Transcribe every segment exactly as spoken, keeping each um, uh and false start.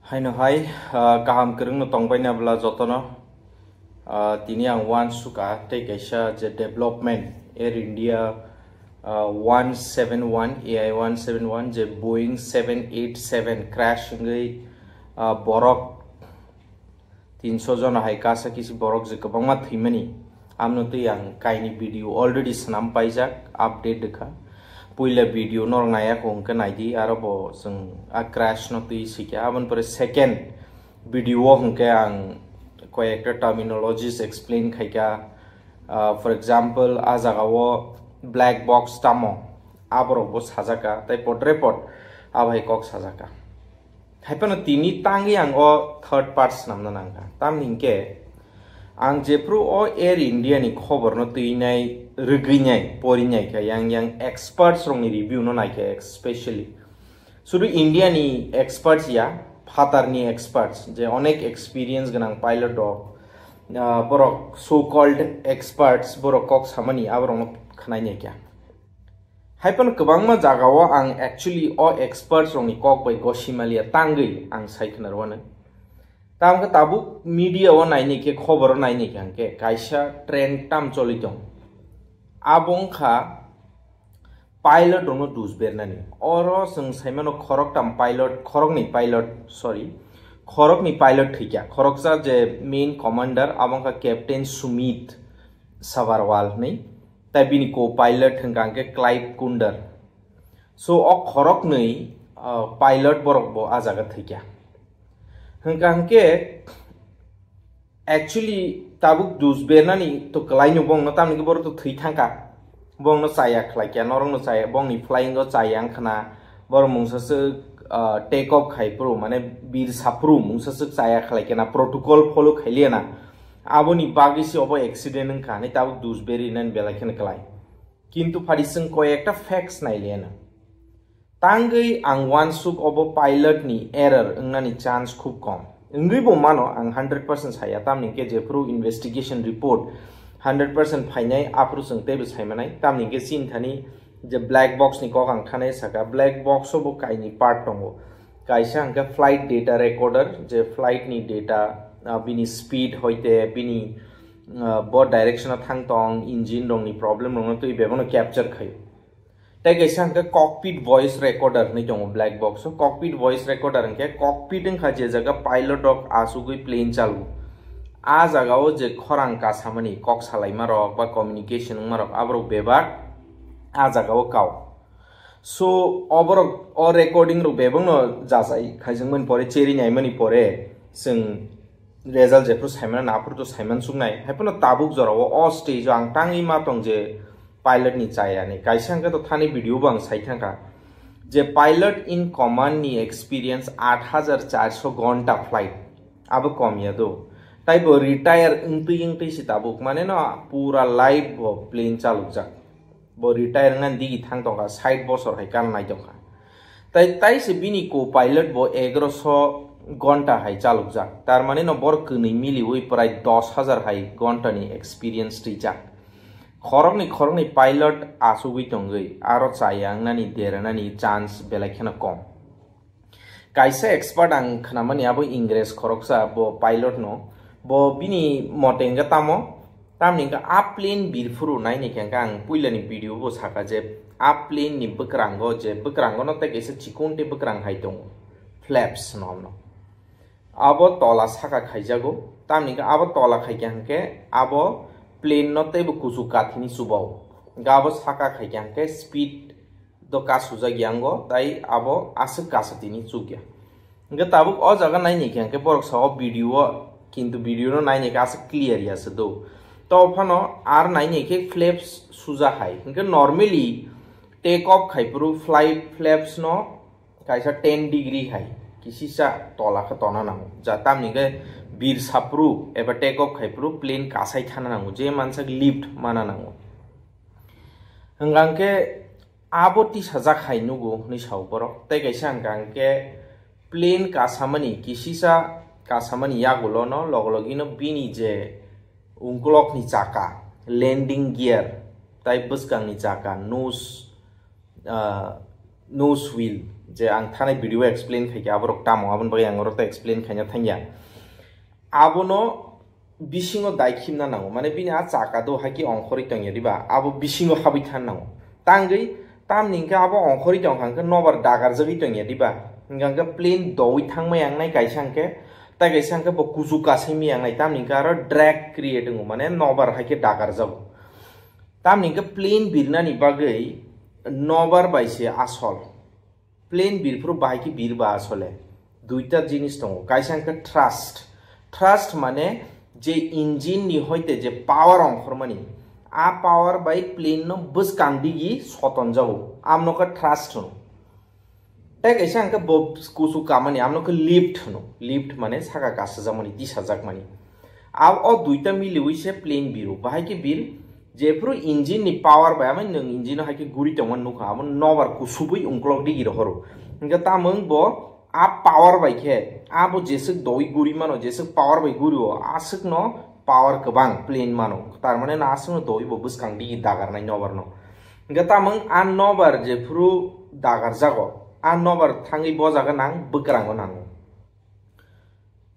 Haino hai, ah, kaham kwrwngno tongbaina bwla jotono. Ah, tini ang uansukha tei kaisa je development, Air India, ah, one seven one, A I one seven one, je Boeing seven eight seven crash wngwi, ah, borok tinso jona hai kasa kisi borok je kwbangma thwimani. Amno twi ang kaini video already swnam paijak, update rwkha. Puila video norok naiya kho hwnkhe naidi, aro bo chwng a crash no twi sikha. Aboni pore second video o hwnkhe ang koi ekta terminologies explain khaikha. Ah, for example, a jaga o black box tamo, aborok bo sajaka, tei podre pod abo hai kok sajaka. Haiphano tini tangwi ang o third part swnamna nangkha. Tamni hwnkhe ang jephru o Air India ni khobor no twinai, rwgwinai, porinai kha, yang yang experts rokni review no naikha, especially sudu India ni experts ya, phatar ni experts, je onek experience gwnang pilot rok, ah, borok so called experts, borok kok samani aborok no khwnai naikha. Haiphano kwbangma jagao ang actually o experts rokni kok bai gosimaliya tangwi ang sai khwnarwano. Tamkhe tabuk media o naini khe, khobor o naini khe hwnkhe kaisa trend tam choli tong. Abo wngkha pilot rokno dus bernani. Oro chwng saimano khoroktam pilot, khoroknwi pilot, sorry, khoroknwi pilot thwikha. Khoroksa je main commander abo wngkha Captain Sumit Sabharwal hinwi. Tai bini co-pilot hwnkha hwnkhe Clive Kunder. So, o khoroknwi, ah, pilot borok bo ah jaga thwikha. Hwnkha hwnkhe, actually, tabuk dus bernani to kwlaino bongno, tamni khe borok to thwi thangkha. Bongno chaya khlaikha, norokno chaya, bongni flying o chaya wngkhana, borok mungsaswk, ah, take off khai phuru, mane birsa phuru mungsaswk chaya khlaikha na, protocol follow khailiya na. Aboni bagwi se obo accident wngkha hinwi tabuk dus beri nani belai kheno kwlai. Kintu phadi chwng koi ekta facts nailiyana. Tangwi ang uansuk obo pilot ni error wngnani chance khub kom. Wngwi bo mano ang hundred percent saya, tamni hwnkhe jephru investigation report hundred percent phainai aphru chwng teibo saimanai, tamni hwnkhe chini thani je black box ni kok ang thanai saka, black box o bo kaini part tongo. Kaisa hwnkhe flight data recorder, je flight ni data, ah, bini speed hoite bini, ah, bo direction o thang tong, engine rokni problem rokno twi bebano capture khaio. Tei kaisa hwnkhe cockpit voice recorder hinwi tongo black box o. Cockpit voice recorder hwnkhe cockpit wngkha je jaga pilot rok achugwi plane chalu. A jaga o je khorang kasamani kok salaima rok ba communication wngma rok aborok bebak a jaga o kao. So, oborok o recording rok bebakno jachai khaijwkmani pore, cheri naimani pore, chwng result jephru saimano, aphuru to saiman suknai. Haiphano tabuk jorao o stage o ang tangwi ma tong je pilot ni chayani. Kaisa hwnkhe to thani video bo ang sai thangkha je pilot in command ni experience aat hajar charso gonta flight. Abo kom ya do. Taibo retire wngtwi wngtwi si tabuk. Mane no pura life bo plane chalukjak. Bo retire wngna digi thang tongkha, sait bosor hai kan nai tongkha. Tai, tai se bini co-pilot bo egaroso gonta hai chalukjak. Tar mane no bor kwnwi miliwi prai dos hajar hai gonta ni experience twijak. Khoroknwi, khoroknwi pilot achugwi tongwi, aro chaya wngnani, deranani chance belai kheno kom. Kaisa expert ang khnamani abo Ingres khoroksa, bo pilot no, bo bini mote hwnkhe tamo, tamni hwnkhe a plane birphuru naini khe hwnkhe ang puilani video bo saka je a plane ni bwkrango je bwkrango no tei kaisa chikon tei bwkrang hai tongo, flaps no, no. Abo tola saka khaijago, tamni hwnkhe abo tola khaikha hwnkhe abo plane no teibo kuchuk kathini chubao. Hwnkhe abo saka khaikha hwnkhe speed do kasujak yango, tai abo aswk kasa tini chukya. Hwnkhe tabuk o jaga naini khe hwnkhe borok sao video o, kintu video no naini khe aswk clear ya se do. To phano ar naini khe flaps suja hai. Hwnkhe normally take off khai phuru flight flaps no kaisa ten degree hai kisisa tola khe tona nango. Ja tamni khe bir sapru eba take off khai phuru plane kasai thana nango, je mansak lift mana nango. Hwnkhe abo tisajak hai nugo hwnwi sao borok. Tei kaisa hwnkha hwnkhe plane kasamani, kisisa kasamani yagulo no logo logino bini je ungkulokni chaka, landing gear, tai bwskangni chaka, nose, ah, nose wheel, Je ang thanai video explain khaikha aborok tamo, aboni bagwi ang oro ta explain khaina thangya. Abono bisingo dai khimna nango, mane bini a chaka do haikhe ongkhorwi tongya diba, abo bisingo habwi thang nango. Tangwi tamni hwnkhe abo ongkhorwi tongkha hwnkhe nobar dagarjagwi tongya diba, hwnkha hwnkhe plane dowi thangma yangnai kaisa hwnkhe, tai kaisa hwnkhe bo kuchuk kasaimwi yangnai, tamni hwnkhe aro drag create wngo, mane nobar haikhe dagarjago. Tamni hwnkhe plane birnani bagwi nobar bai se asol. Plane birphuru bahai khe birba asole? Duita jinis tongo. Kaisa hwnkhe thrust. Thrust mane je engine ni hoite je power ongkhormani, a power bai plane no bwskang digi sotonjago. Amno khe thrust hwno. Tei kaisa hwnkhe bo kuchuk kamani, amno khe lift hwno. Lift mane saka kasajakmani, tisajakmani. Ab o duita miliwi se plane biru. Bahai khe bir, jephuru engine ni power bai, amai nwng engine o hai khe guri tongma nukha, abo nobar kusubui ungklok digi rohoro. Hwnkhe tamung bo a power bai khe, abo jeswk doi guri mano, jeswk power bai guri o, aswk no power kwbang plane mano. Tar mane no aswk no doi bo bwskang digi dagarnai nobar no. Hwnkhe tamung a nobar jephuru dagarjago, a nobar thangwi bo jaga nang bwkrango nango.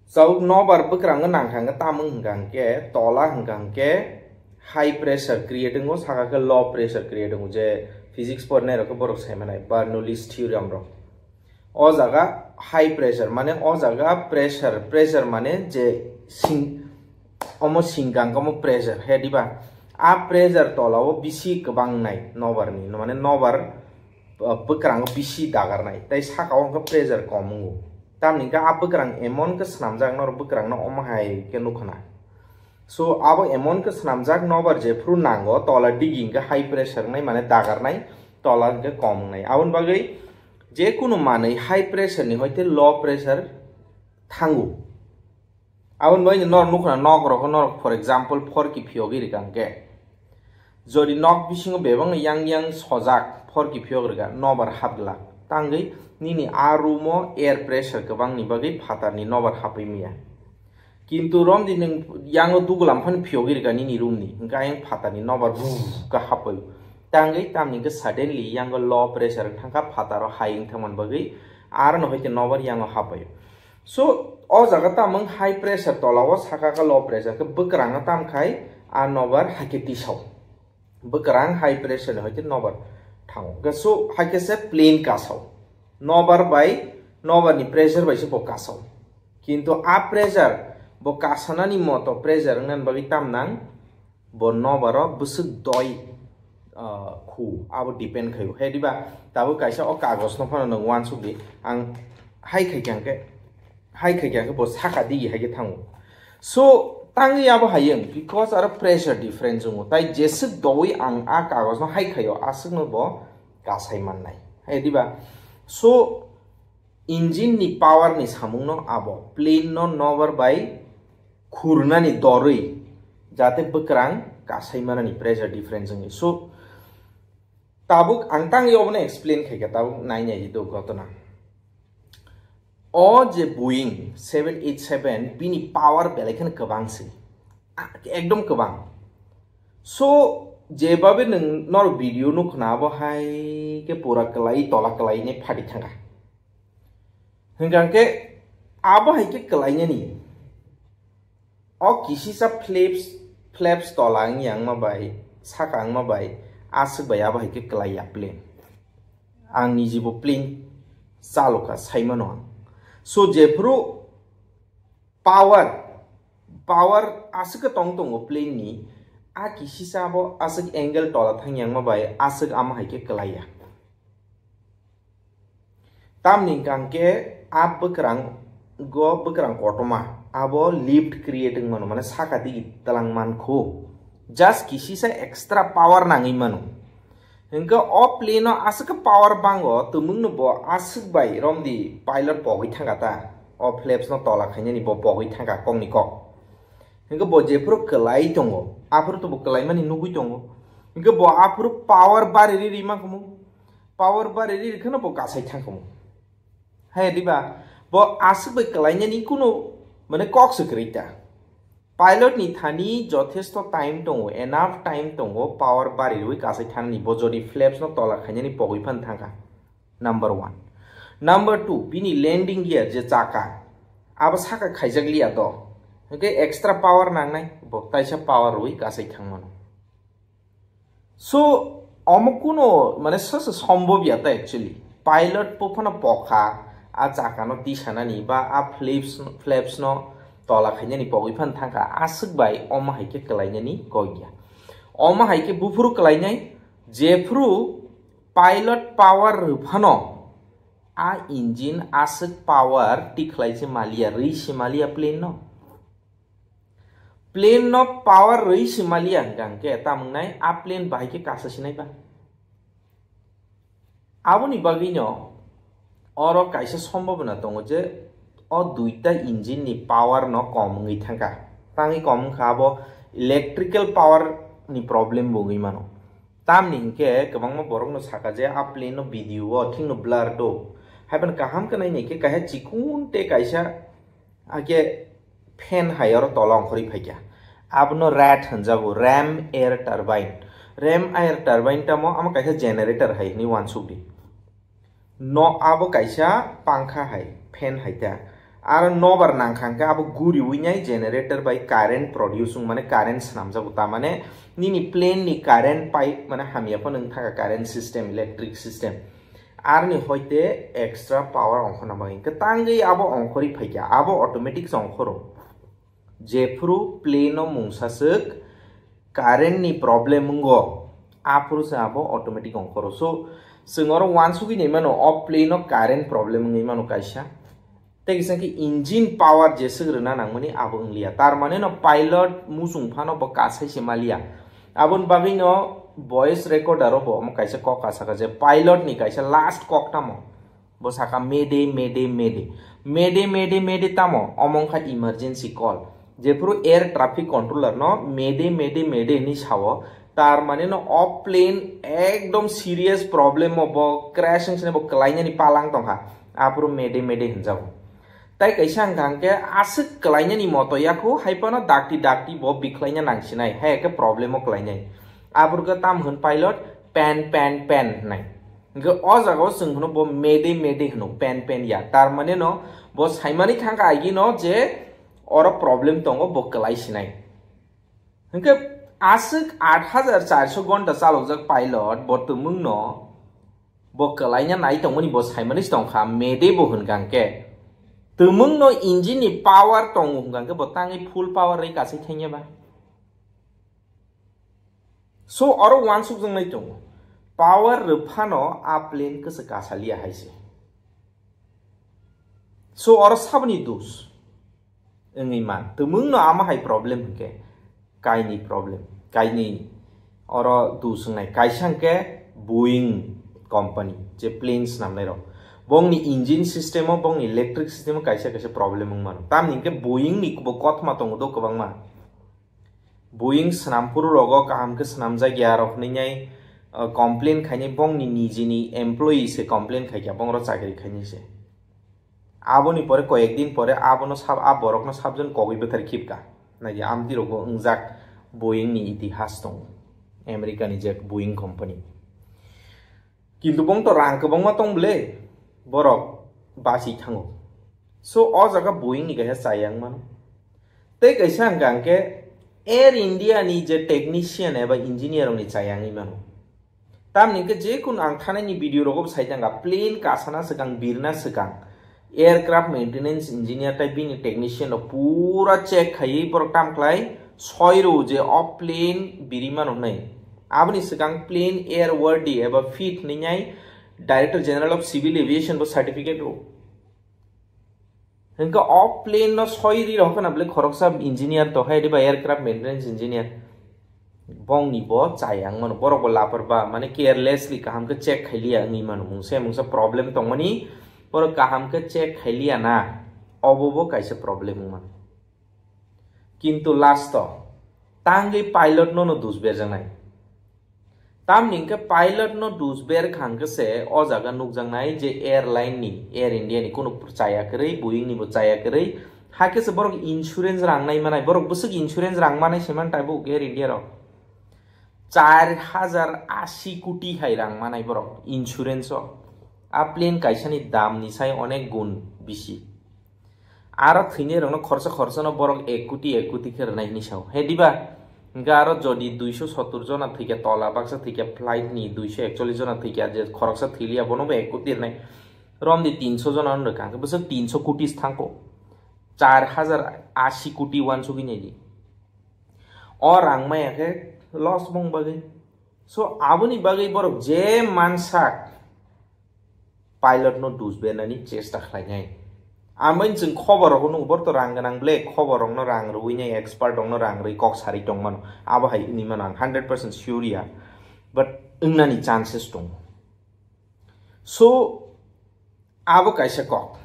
Chawk nobar bwkrango nangkha hwnkhe tamung hwnkha hwnkhe tola hwnkha hwnkhe high pressure create wngo, saka khe low pressure create wngo, je physics pornai rok khe borok sai manai Bernoulli's theorem rok. O jaga high pressure mane o jaga pressure, pressure mane je sing, omo singkang omo pressure he diba, a pressure tola o bisi kwbang nai nobar ni, mane nobar uh, bwkrango bisi dagarnai, tei saka o hwnkhe pressure kom wngo. Tamni hwnkhe a bwkrang emon khe swnamjak, norok bwkrangno omo hai khe nukha na. So, abo emon khe swnamjak, nobar jephru nango, tola digi hwnkhe high pressure wngnai, mane dagarnai, tola hwnkhe kom wngnai. Aboni bagwi je kunu manwi high pressure ni hoite low pressure thango. Aboni bagwi norok nukha na, nok rok norok, for example, phorki phiyogwi rwkha hwnkhe, jodi nok bisingo bebakno yang yang sojak phorki phiyok rwkha, nobar hap glak. Tangwi nini a room o air pressure kwbangni bagwi phatarni nobar hapwi manya. Kintu romdi nwng yango dugulam phano phiyogwi rwkha nini room ni, hwnkhe ayang phatarni nobar buu khe hapwi. Tangwi tamni hwnkhe suddenly yango low pressure wng thangkha, phataro high wng thangmani bagwi, arono hoite nobar yango hapwi. So, o jaga tamung high pressure tola o, saka khe low pressure khe bwkrang no tam khai a nobar haikhe tisao. Bwkrang high pressure ni hoite nobar thango. Khe so haikhe se plane kasao. Nobar bai, nobar ni pressure bai se bo kasao. Kintu a pressure bo kasanani moto pressure wngnani bagwi tam nang, bo nobaro bwswk doi, ah, khu, abo depend khaio. He diba, tabuk kaisa o kagos no phano nwng uansuk di, ang hai khai khe, hai khai khe bo saka digi hai khe thango. So, tangwi abo hayung, because aro pressure difference wngo. Tai jeswk doi ang a kagos no hai khaio, aswk no bo kasai mannai. He diba? So, engine ni power ni samung no abo, plane no nobar bai khurnani dorwi, jate bwkrang kasai manani pressure difference wngwi. So, tabuk ang tangwi obono explain khaikha, tabuk nai nai do ghotona. O je Boeing seven eight seven, bini power belai kheno kwbang se. A-, ekdom kwbang. So, jebabe nwng nor video nukna abo hai khe pura kwlai tola kwlai ne phadi thangkha. Hwnkha hwnkhe abo hai khe kwlainani. O kisisa flaps, flaps tola wngya wngma bai, saka wngma bai, aswk bai abo hai khe kwlaiya plane. Ang nijibo plane chalokha, saimano ang. So, jephru power, power aswk khe tong tongo plane ni, a kisisa abo aswk angle tola thangya wngma bai, aswk amo hai khe kwlaiya. Tamni hwnkha hwnkhe a bwkrang go bwkrang kotorma abo lift create wng mano, mane saka digi twlang man khu. Just kisisa extra power nangwi mano. Hwnkhe o plane o aswk khe power bango, twmwngno bo aswk bai romdi pilot pogwi thangkha ta. O flaps no tola khainani bo pogwi thangkha kokni kok. Hwnkhe bo jephuru kwlai tongo, aphuru to bo kwlaimani nugwi tongo. Hwnkhe bo aphuru power bari ri ri mankhumu. Power bari ri kheno bo kasai thangkhumu. Hai diba? Bo aswk bai kwlainani kunu mane kok se kwrwi ta. Pilot ni thani jothesto time tongo, enough time tongo power bari rwi kasai thanani, bo jodi flaps no tola khainani pogwi phan thangkha. Number one. Number two, bini landing gear je chaka, abo saka khaijak liya do, hwnkhe extra power nangnai, bo taisa power rwi kasai thangmano. So omo kuno mane soso sombobya ta actually. Pilot po phano pokha a chakano tisanani ba a flaps, flaps no tola khainani pogwi phan thangkha, aswk bai omo hai khe kwlainani kok ya. Omo hai khe buphuru kwlainai, jephuru pilot power rwphano a engine aswk power tikhlai se maliya, rwi se maliya plane no. Plane no power rwi se maliya hwnkha hwnkhe tamo wngnai a plane bahai khe kasa sinai ba. Aboni bagwi no oro kaisa sombobona tongo je o duita engine ni power no kom wngwi thangkha. Tangwi kom wngkha abo electrical power ni problem bo wngwi mano. Tamni hinkhe kwbangma borok no saka je a plane no video o thik no blur do. Haiphano kaham khe nainai khe kaisa chikon tei kaisa Ake fan hai oro tola ongkhorwi phaikha. Abono rat hwnjago, ram air turbine. Ram air turbine tamo, amo kaisa generator hai hwnwi uansukdi. No abo kaisa pankha hai, fan hai ta. Aro nobar nangkha hwnkhe abo guriwi nai generator bai current produce wng mane current swnamjago. Tamane nini plane ni current pipe mane hamya phano wng thangkha current system, electric system. Aroni hoite extra power ongkhorna bagwi hwnkhe tangwi abo ongkhorwi phaikha, abo automatic se ongkhoro. Jephuru plane o mungsa swk current ni problem wngo, aphuru se abo automatic ongkhoro. So, chwng oro uansugwi nai mano, o plane o current problem wngwi mano kaisa. Tei kisa khe engine power jeswk rwna nangmani abo wngliya. Tar mane no pilot muchung phano bo kasai se maliya. Aboni bagwi no voice recorder o bo omo kaisa kok kasaka je pilot ni kaisa last kok tamo. Bo saka, "Mayday, mayday, mayday." Mayday, mayday, mayday tamo? Omo wngkha emergency call. Jephuru air traffic controller no "Mayday, mayday, mayday" hinwi sao, tar mane no o plane ekdom serious problem o bo crash wngse bo kwlainani palang tongkha. Aphuru "Mayday, mayday" hwnjago. Tai kaisa hwnkha hwnkhe aswk kwlainani moto yakhu, hai phano dakti dakti bo bikhlaina nangsinai, hai khe problem o kwlainai. Aphuru khe tam hwn pilot, "Pan, pan, pan" hwnai. Hwnkhe o jaga o chwng hwno bo "Mayday, mayday" hwno, "Pan, pan" ya. Tar mane no bo saimani thangkha agi no je oro problem tongo, bo kwlai sinai. Hwnkhe aswk aat hajar charso gonta chalokjak pilot bo twmwng no bo kwlaina nai tongmani bo saimani se tongkha, "Mayday" bo hwnkha hwnkhe twmwng no engine ni power tongo hwnkha hwnkhe bo tangwi full power rai kasai thangya ba. So oro uansukjaknai tongo, power rwphano a plane kwchwk kasaliya hai se. So oro saboni dos wngwi man, twmwng no ama hai problem hwnkhe kaini problem, kaini oro dos wngnai. Kaisa hwnkhe Boeing company je plane swnamnai rok, bongni engine system o, bongni electric system o kaisa kaisa problem wng mano. Tamni hwnkhe Boeing ni bo kothoma tongo do kwbangma. Boeing swnam phuru rogo kaham khe swnamjak ya rok hwnwi nai, uh, complain khainai, bongni nijini employee se complain khaikha, bongro chakri khainai se. Aboni pore koyek din pore abono sab-, a borokno sabjon kogwi bwthar khibka. Nai di, amtwi rogo wngjak Boeing ni itihas tongo, America ni je Boeing company. Kintu bong to rang kwbangma tong ble, borok basi thango. So o jaga Boeing ni kaisa chayang mano. Tei kaisa hwnkha hwnkhe Air India ni je technician eba engineer rok ni chayang wi mano. Tamni hwnkhe je kun ang thanai ni video rogo bo sai thangkha, plane kasana swkang, birna swkang aircraft maintenance engineer tai bini technician rok pura check khaiwi borok tam khlai soi rw je o plane biri mano hwnwi. Aboni swkang plane airworthy eba fit hwnwi nai Director General of Civil Aviation bo certificate rw. Hwnkhe o plane no soi ri rok na bwle khoroksa engineer to hai diba aircraft maintenance engineer. Bongni bo chayang mano, borok bo lapar ba, mane carelessly kaham khe check khailiya wngwi mano, mungsa mungsa problem tongmani, borok kaham khe check khailiya na, obo bo kaisa problem wng mano. Kintu last o tangwi pilot no no dus berjaknai. Tamni hwnkhe pilot no dus ber kha hwnkhe se o jaga nukjaknai je airline ni, Air India ni kunu chaya kwrwi, Boeing ni bo chaya kwrwi, hakhe se borok insurance rang nai manai, borok bwswk insurance rang manai se man taibo Air India rok. Char hajar asi koti hai rang manai borok insurance o. A plane kaisani damni sai onek gun bisi. Aro thwinairokno khorsa khorsano borok ek koti, ek koti khe rwnai hinwi sao. He diba? Hingkhe aro jodi duiso sottor jona thwikha, tola baksa thwikha, flight ni duiso ekchollish jona thwikha, je khoroksa thwiliya, bono bo ek koti rwnai. Romdi tinso jona wng rwkha, hingkhe bwswk tinso koti thangkho. Char hajar asi koti uansugwi naidi. O rang maya khe loss bong bagwi. So, aboni bagwi borok je mansak pilot no dus bernani chesta khlainai. Amoni chwng khobor rok nugo, borok to rang gwnang ble, khobor rokno rang rwui nai, expert rokno rang rwi kok sari tongmano. Abo hai wngwi mano, ang hundred percent sure ya. But wngnani chances tongo. So, abo kaisa kok.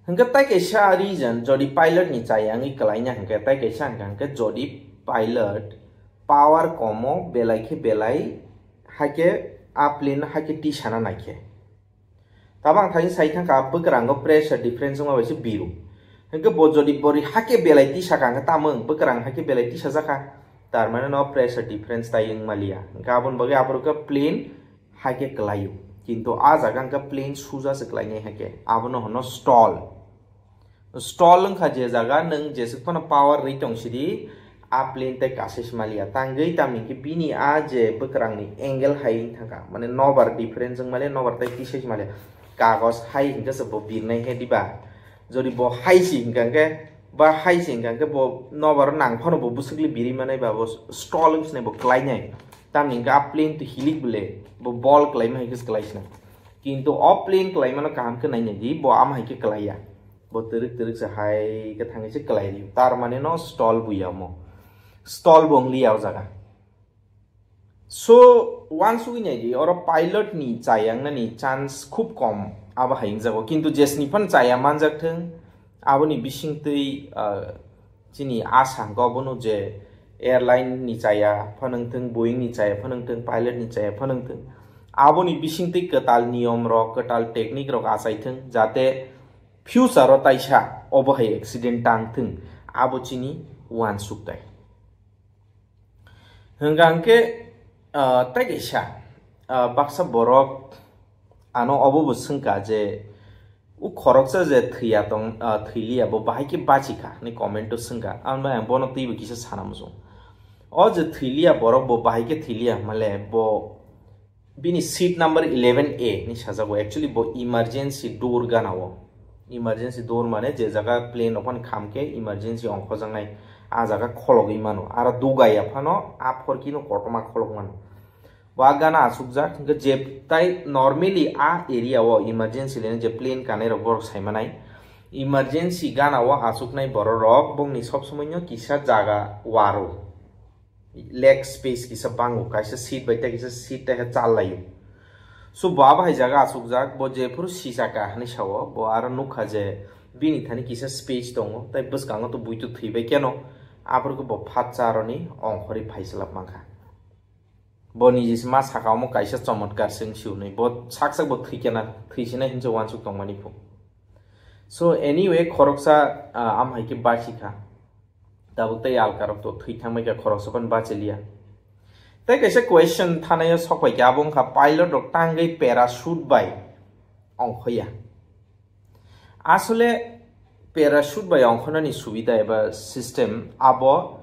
Hingke tai kaisa reason, jodi pilot ni chaya wngwi kwlaina hingke tai kaisa hingka hingke jodi pilot power komo belai khe belai haike a plane haike tisana naikhe. Tabang thani sai thangka bwkrango pressure difference wngma bai se biru. Hingke bo jodi bori haike belai tisaka hingke tamung bwkrang haike belai tisajaka. Tar mane no pressure difference tai wngmaliya. Hingke aboni bagwi aphuru khe plane haike kwlaio. Kintu a jaga hingke plane suja se kwlainai haike. Abono hono stall. Stall wngkha je jaga nwng jesuk phano power rwi tong sidi, a plane tai kasai se maliya. Tangwi tamni hingke bini a je bwkrangni angle hai wng thangkha. Mane nobar difference wng maliya, nobar tai tisai se maliya. Kagos hai hingke se bo birnai he diba? Jodi bo hai si hingka hingke, ba hai si hingka hingke bo nobar nang phano bo bwswkli biri manai ba bo stall wng sinai bo kwlainai. Tamni hingke a plane to hilik bole bo ball kwlaima hai khe kwlai sinai. Kintu o plane kwlaimano kaham khe nainai di, bo ama hai khe kwlaiya. Bo twrwk twrwk se hai khe thangwi se kwlai rio. Tar mane no stall buya omo. Stall bo wng liya o jaga. So, uansugwi nai di, oro pilot ni chaya wngnani chance khub kom abo hai wngjago. Kintu jesni phan chaya manjak thwng, aboni bisingtwi, ah, chini asa hwnkhe obono je airline ni chaya phanwng thwng, Boeing ni chaya phanwng thwng, pilot ni chaya phanwng thwng, aboni bisingtwi kwtal niyom rok, kwtal technique rok achai thwng, jate future o taisa obo hai accident tang thwng, abo chini uansuk tai. Hwnkha hwnkhe, ah, tai kaisa, ah, baksa borok ano obo bo swngkha je, o khoroksa je thwiya tong, ah, thwiliya bo bahai khe bachikha hinwi comment o swngkha. Ang bai ang bono twibo kisa sana muchung. O je thwiliya borok bo bahai khe thwiliya hwnmale bo bini seat number eleven A ni sajago. Actually bo emergency door gana o. Emergency door mane je jaga plane rok phano kham khe emergency ongkhojaknai, a jaga khologwi mano. Aro dugaya phano a phorkino kotorma kholok mano. Bo a gana achukjak, hwnkhe je tai normally a area o emergency lane je plane kanai rok borok sai manai. Emergency gana o achuknai borok rok bongni sob somoino kisa jaga waro. Leg space kisa bango, kaisa seat bai tei kaisa seat tei chal laio. So bo abo hai jaga achukjak, bo jephuru sisaka hinwi sao, bo aro nukha je bini thani kisa space tongo, tei bwskango to buitu thwibai keno, aphuru khe bo phatsa aroni ongkhorwi phaisalap mankha. Bo niji ma saka omo kaisa chomotkar se wngsi hwnwi, bo sak sak bo thwi kena, thwi sinai hinwi uansuk tongmani phu. So anyway, khoroksa, ah, am hai khe bachikha. Tabuk tei alkarok to thwi thangbai kha, khoroksa phano bachiliya. Tei kaisa question thanaio sokpai kha, abo wngkha pilot rok tangwi parachute bai ongkhoya. Asole parachute bai ongkhonani subida eba system abo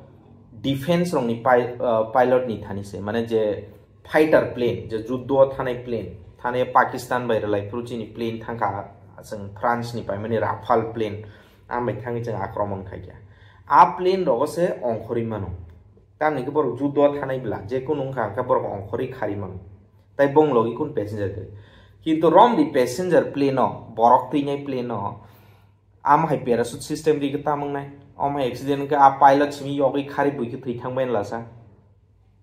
defense rokni pai-, ah, pilot ni thani se, mane je fighter plane, je juddo thanai plane, thani Pakistan bai rwlai phuru chini plane thangkha, chwng France ni paimani Rafale plane, ambai thangwi chwng akromon khaikha. A plane rogo se ongkhorwi mano. Tamni khe borok juddo thanai bla, je kunu wngkha hwnkhe borok ongkhorwi kharwi mano. Tai bong logi kun passenger kwrwi. Kintu romdi passenger plane o, borok twinai plane o, am hai parachute system ri khe tamung nai. Om hai accident khe a pilot simi yogwi khari bui khe thwi thang bai lasa.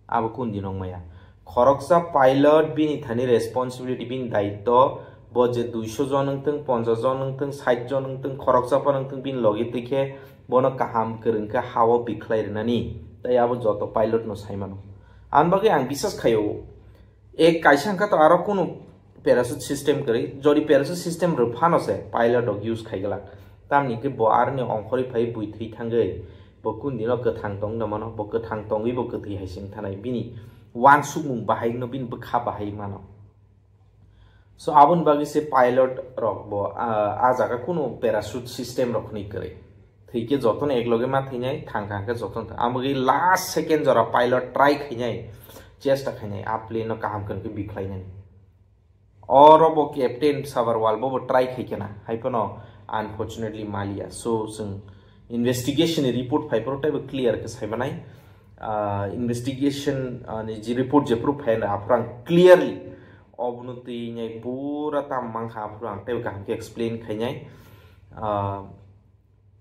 Abo kun din ong maya. Khoroksa pilot bini thani responsibility, bini daitto, bo je duiso jon wng thung, ponchas jon wng thung, sait jon wng thung, khoroksa phano wng thung, bini logi twi khe bono kaham kwrwng khe ha-o bikhlai rwnani. Tai abo joto pilot no sai mano. Ani bagwi ang bisas khaio, ek kaisa hwnkha to aro kunu parachute system kwrwi. Jodi parachute system rw phano se pilot rok use khai glak. Tamni khe bo aroni ongkhorwi phai bui thwi thangwi. Bo kun dino kwthang tong no mano, bo kwthang tongwi bo kwthwi hai se wng thanai. Bini uansukmung bahai no, bini bwkha bahai mano. So aboni bagwi se pilot rok bo, ah, a jaga kunu parachute system rok hwnwi kwrwi. Thwikhe jotono ekloge ma thwinai, thang thang khe jotono thang. Amo bagwi last second jora pilot try khainai, chesta khainai, a plane no kaham kwrwng khe bikhlainani. Oro bo captain Sabharwal bo, bo try khaikhe na, hai phano unfortunately maliya. So chwng investigation ni report phai phuru teibo clear khe sai manai. Ah, investigation, ah, ni je report jephuru phai na, aphuru ang clearly obono twi nai pura tam mankha, aphuru ang teibo kaham khe explain khainai. Ah,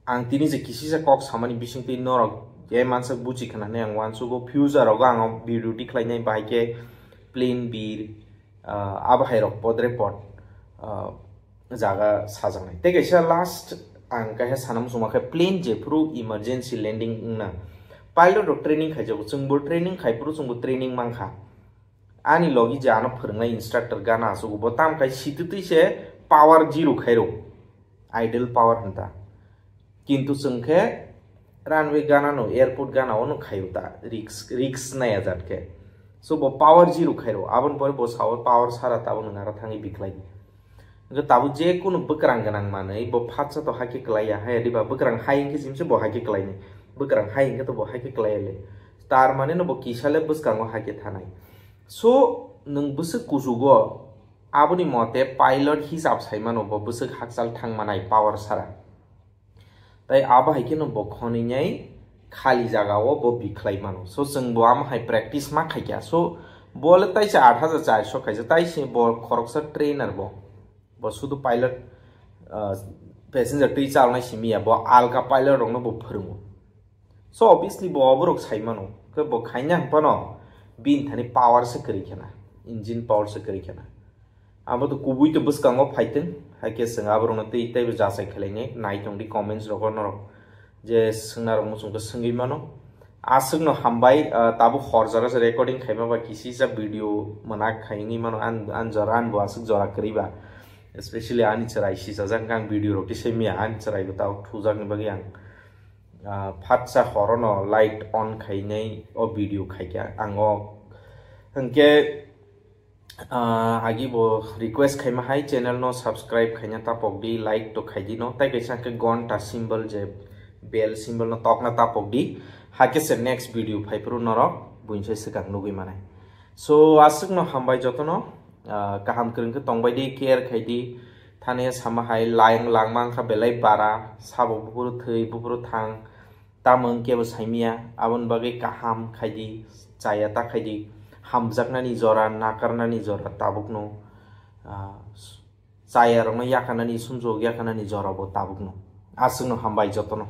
ang tini je kisisa kok samani bisingtwi norok je mansa buchi khna hinwi ang uansugo, future rogo ang video di khlainai, bahai khe plane bir, ah, abo hai rok podre pod, ah, jaga sajaknai. Tei kaisa last ang kaisa sana muchungma khe plane jephuru emergency landing wngna pilot rok training khaijago, chwngbo training khaiphuru chwngbo training mankha. Ani logi je ano phwrwngnai instructor gana aswk bo tam khai sititwi se power zero khairo, idle power hwnta. Kintu chwng khe runway gana no, airport gana o no khaio ta, risk, risk nai ajat khe. So bo power zero khairo, aboni pore bo sao power sara tabuk nwng aro thangwi bikhlai. Hwnkhe tabuk je kunu bwkrang gwnang manwi bo phatsa to hakhe kwlaiya, hai diba bwkrang hai hwnkhe simse bo hakhe kwlainai, bwkrang hai hwnkhe to bo hakhe kwlaiya le. Tar mane no bo kisa le bwskango hakhe thanai. So nwng bwswk kuchugo, aboni mote pilot hisab sai mano bo bwswk hakchal thang manai power sara. Tai abo hai kheno bo khonwi nai khali jaga o bo bikhlai mano. So chwng bo amo hai practice ma khaikha. So bo le taisa aat hajar charso khaisa, taisa bo khoroksa trainer bo. Bo sudu pilot, ah, passenger twi chalnai simi ya, bo alka pilot rokno bo phwrwngo. So obviously bo oborok sai mano, khe bo khaina hwnphano bini thani power se kwrwi khena, engine power se kwrwi khena. Abo to kubui to bwskango phaitwng, hai khe chwng aborokno tei teibo jachai khlainai, nai tongdi comments rogo norok je swngnarok muchung khe swngwi mano. Aswkno hambai, ah, tabuk hor jora se recording khaima ba kisisa video mwnak khai wngwi mano, an, an jora, an bo aswk jora kwrwi ba, especially ani chwrai sisajak, ang video rok tisai miya, ani chwrai bo tabuk thujakni bagwi ang, ah, phatsa horono light on khainai o video khaikha ang o. Hwnkhe, ah, agi bo request khaima hai, channel no subscribe khaina tapok di, like to khai di no, tai kaisa khe gonta symbol je bell symbol no tokna tapok di, hakhe se next video phai phuru norok buinsai swkang nugwi manai. So aswkno hambai jotono, ah, kaham kwrwng khe tongbai di, care khai di, thani sama hai lang langma wngkha belai bara, sabo buphuru thwi buphuru thang, tamo wngkhe bo saimia, aboni bagwi kaham khai di, chaya ta khai di, hamjaknani jora, nakarnani jora tabukno, ah, chaya rokno yakarnani, sumjok yakarnani jora bo tabukno. Aswkno hambai jotono.